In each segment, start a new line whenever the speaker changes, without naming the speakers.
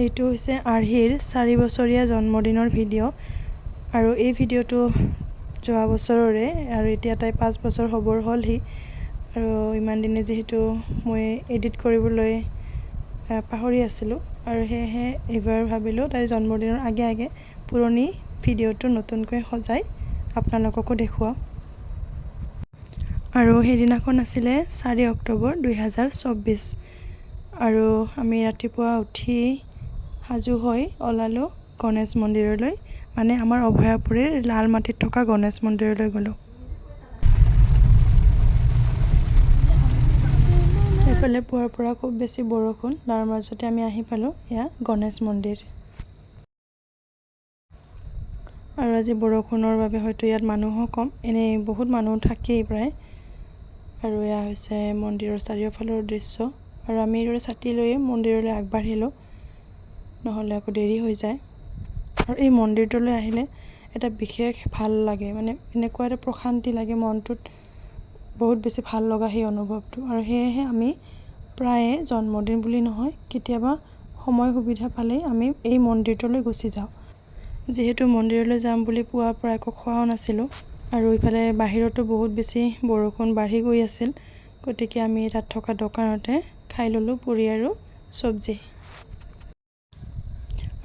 এইটো হৈছে আৰ্হিৰ 4 বছৰীয়া জন্মদিনৰ ভিডিঅ' আৰু এই ভিডিঅ'টো যোৱা বছৰৰে আৰু এতিয়া তাই 5 বছৰ হ'বৰ হ'লহি। আৰু ইমান দিনে যিহেতু মই এডিট কৰিবলৈ পাহৰি আছিলোঁ আৰু সেয়েহে এইবাৰ ভাবিলোঁ তাইৰ জন্মদিনৰ আগে আগে পুৰণি ভিডিঅ'টো নতুনকৈ সজাই আপোনালোককো দেখুৱাওঁ। আৰু সেইদিনাখন আছিলে 4 অক্টোবৰ 2024 আৰু আমি ৰাতিপুৱা উঠি সাজু হৈ ওলালোঁ গণেশ মন্দিৰলৈ, মানে আমাৰ অভয়াপুৰীৰ লালমাটিত থকা গণেশ মন্দিৰলৈ গ'লোঁ। এইফালে পুৱাৰ পৰা খুব বেছি বৰষুণ, তাৰ মাজতে আমি আহি পালোঁ এয়া গণেশ মন্দিৰ। আৰু আজি বৰষুণৰ বাবে হয়তো ইয়াত মানুহো কম, এনেই বহুত মানুহ থাকেই প্ৰায়। আৰু এয়া হৈছে মন্দিৰৰ চাৰিওফালৰ দৃশ্য। আৰু আমি এইদৰে ছাতি লৈয়ে মন্দিৰলৈ আগবাঢ়িলোঁ, নহ'লে আকৌ দেৰি হৈ যায়। আৰু এই মন্দিৰটোলৈ আহিলে এটা বিশেষ ভাল লাগে, মানে এনেকুৱা এটা প্ৰশান্তি লাগে মনটোত, বহুত বেছি ভাল লগা সেই অনুভৱটো। আৰু সেয়েহে আমি প্ৰায়ে জন্মদিন বুলি নহয়, কেতিয়াবা সময় সুবিধা পালেই আমি এই মন্দিৰটোলৈ গুচি যাওঁ। যিহেতু মন্দিৰলৈ যাম বুলি পুৱাৰ পৰা একো খোৱাও নাছিলোঁ আৰু ইফালে বাহিৰতো বহুত বেছি বৰষুণ বাঢ়ি গৈ আছিল, গতিকে আমি তাত থকা দোকানতে খাই ল'লোঁ পুৰি আৰু চব্জি।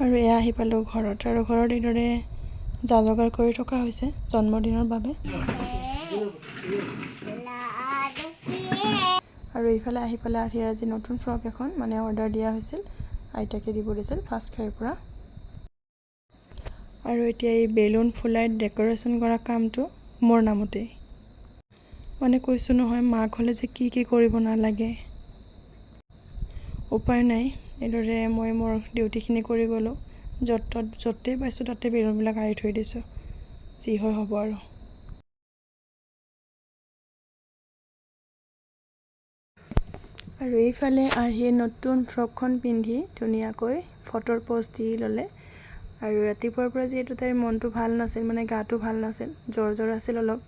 আৰু এয়া আহি পালোঁ ঘৰত আৰু ঘৰত এইদৰে যা যোগাৰ কৰি থকা হৈছে জন্মদিনৰ বাবে। আৰু এইফালে আহি পেলাই আৰ্হিৰ আজি নতুন ফ্ৰক এখন মানে অৰ্ডাৰ দিয়া হৈছিল, আইতাকে দিব দিছিল ফাৰ্ষ্ট ক্ৰাইৰ পৰা। আৰু এতিয়া এই বেলুন ফুলাই ডেক'ৰেশ্যন কৰা কামটো মোৰ নামতেই। মানে কৈছোঁ নহয়, মাক হ'লে যে কি কি কৰিব নালাগে। উপায় নাই, এইদৰে মই মোৰ ডিউটিখিনি কৰি গ'লোঁ। য'ত ত'ত য'তেই পাইছোঁ তাতে বেলুনবিলাক আঁৰি থৈ দিছোঁ, যি হয় হ'ব আৰু। আৰু এইফালে আৰ্হিয়ে নতুন ফ্ৰকখন পিন্ধি ধুনীয়াকৈ ফটোৰ প'জ দি ল'লে। আৰু ৰাতিপুৱাৰ পৰা যিহেতু তাইৰ মনটো ভাল নাছিল, মানে গাটো ভাল নাছিল, জ্বৰ জ্বৰ আছিল অলপ,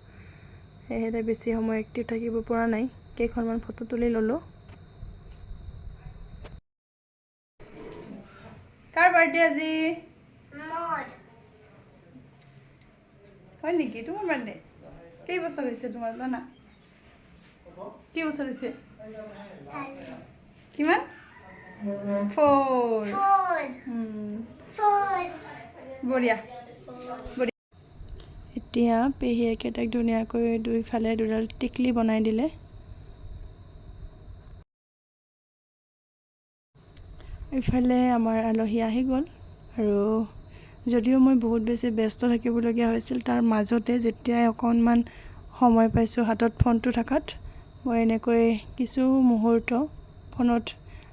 সেয়েহে তাই বেছি সময় এক্টিভ থাকিব পৰা নাই। কেইখনমান ফটো তুলি ল'লোঁ। কাৰ বাৰ্থডে আজি?
মোৰ।
হয় নেকি? তোমাৰ বাৰ্থডে? কেইবছৰ হৈছে তোমাৰ জানা? কেইবছৰ হৈছে? কিমান? ফ'ৰ?
ফ'ৰ। ফ'ৰ।
বঢ়িয়া। এতিয়া পেহীয়েকে তাইক ধুনীয়াকৈ দুইফালে দুডাল টিকলি বনাই দিলে। ইফালে আমাৰ আলহী আহি গ'ল। আৰু যদিও মই বহুত বেছি ব্যস্ত থাকিবলগীয়া হৈছিল, তাৰ মাজতে যেতিয়াই অকণমান সময় পাইছোঁ, হাতত ফোনটো থকাত মই এনেকৈ কিছু মুহূৰ্ত ফোনত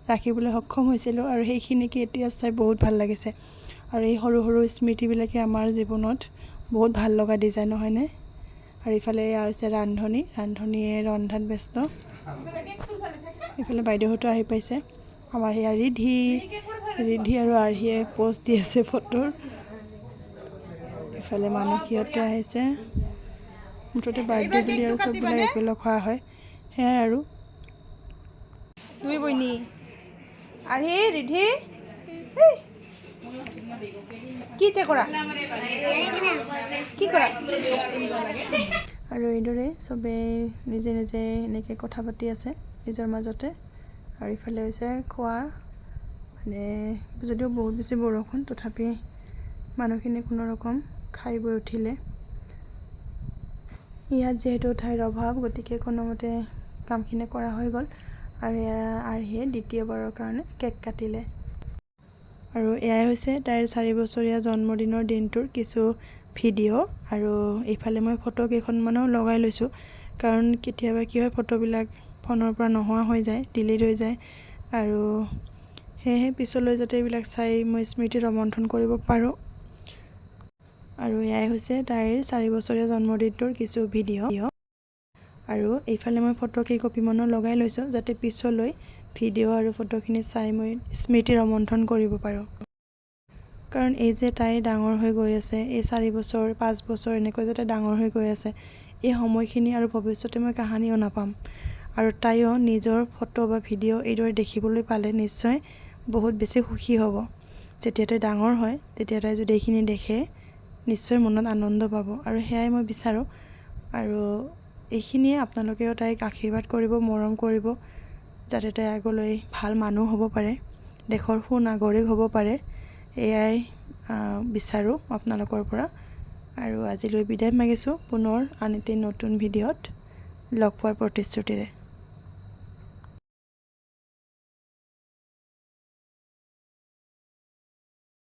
ৰাখিবলৈ সক্ষম হৈছিলোঁ আৰু সেইখিনিকে এতিয়া চাই বহুত ভাল লাগিছে। আৰু এই সৰু সৰু স্মৃতিবিলাকে আমাৰ জীৱনত বহুত ভাল লগা দি যায়, নহয়নে? আৰু ইফালে এয়া হৈছে ৰান্ধনী, ৰান্ধনীয়ে ৰন্ধাত ব্যস্ত। ইফালে বাইদেউহঁতো আহি পাইছে। আমাৰ সেয়া ৰিধি, ৰিধি আৰু আৰ্হিয়ে প'জ দি আছে ফটোৰ। ইফালে মানসীহঁতে আহিছে। মুঠতে বাৰ্থডে বুলি আৰু চববিলাক একেলগ হোৱা হয়, সেয়াই আৰু।
দুই বইনী আৰ্হি, ৰিধি, এই, কি এতিয়া কৰা, কি কৰা?
আৰু এইদৰে চবেই নিজে নিজে এনেকৈ কথা পাতি আছে নিজৰ মাজতে। আৰু ইফালে হৈছে খোৱা, মানে যদিও বহুত বেছি বৰষুণ, তথাপি মানুহখিনি কোনোৰকম খাই বৈ উঠিলে। ইয়াত যিহেতু ঠাইৰ অভাৱ, গতিকে কোনোমতে কামখিনি কৰা হৈ গ'ল। আৰু এয়া আৰ্হিয়ে দ্বিতীয়বাৰৰ কাৰণে কেক কাটিলে। আৰু এয়াই হৈছে তাইৰ 4 বছৰীয়া জন্মদিনৰ দিনটোৰ কিছু ভিডিঅ'। আৰু এইফালে মই ফটো কেইখনমানো লগাই লৈছোঁ, কাৰণ কেতিয়াবা কি হয়, ফটোবিলাক ফোনৰ পৰা নোহোৱা হৈ যায়, ডিলিট হৈ যায়। আৰু সেয়েহে পিছলৈ যাতে এইবিলাক চাই মই স্মৃতি ৰোমন্থন কৰিব পাৰোঁ। আৰু এয়াই হৈছে তাইৰ 4 বছৰীয়া জন্মদিনটোৰ কিছু ভিডিঅ'। আৰু এইফালে মই ফটো কেইকপিমানো লগাই লৈছোঁ, যাতে পিছলৈ ভিডিঅ' আৰু ফটোখিনি চাই মই স্মৃতি ৰোমন্থন কৰিব পাৰোঁ। কাৰণ এই যে তাই ডাঙৰ হৈ গৈ আছে, এই 4 বছৰ, 5 বছৰ এনেকৈ যাতে ডাঙৰ হৈ গৈ আছে, এই সময়খিনি আৰু ভৱিষ্যতে মই কাহানিও নাপাম। আৰু তাইও নিজৰ ফটো বা ভিডিঅ' এইদৰে দেখিবলৈ পালে নিশ্চয় বহুত বেছি সুখী হ'ব। যেতিয়া তাই ডাঙৰ হয়, তেতিয়া তাই যদি এইখিনি দেখে, নিশ্চয় মনত আনন্দ পাব আৰু সেয়াই মই বিচাৰোঁ। আৰু এইখিনিয়ে, আপোনালোকেও তাইক আশীৰ্বাদ কৰিব, মৰম কৰিব, যাতে তাই আগলৈ ভাল মানুহ হ'ব পাৰে, দেশৰ সুনাগৰিক হ'ব পাৰে। এয়াই বিচাৰোঁ আপোনালোকৰ পৰা। আৰু আজিলৈ বিদায় মাগিছোঁ। পুনৰ আন এটি নতুন ভিডিঅ'ত লগ পোৱাৰ প্ৰতিশ্ৰুতিৰে।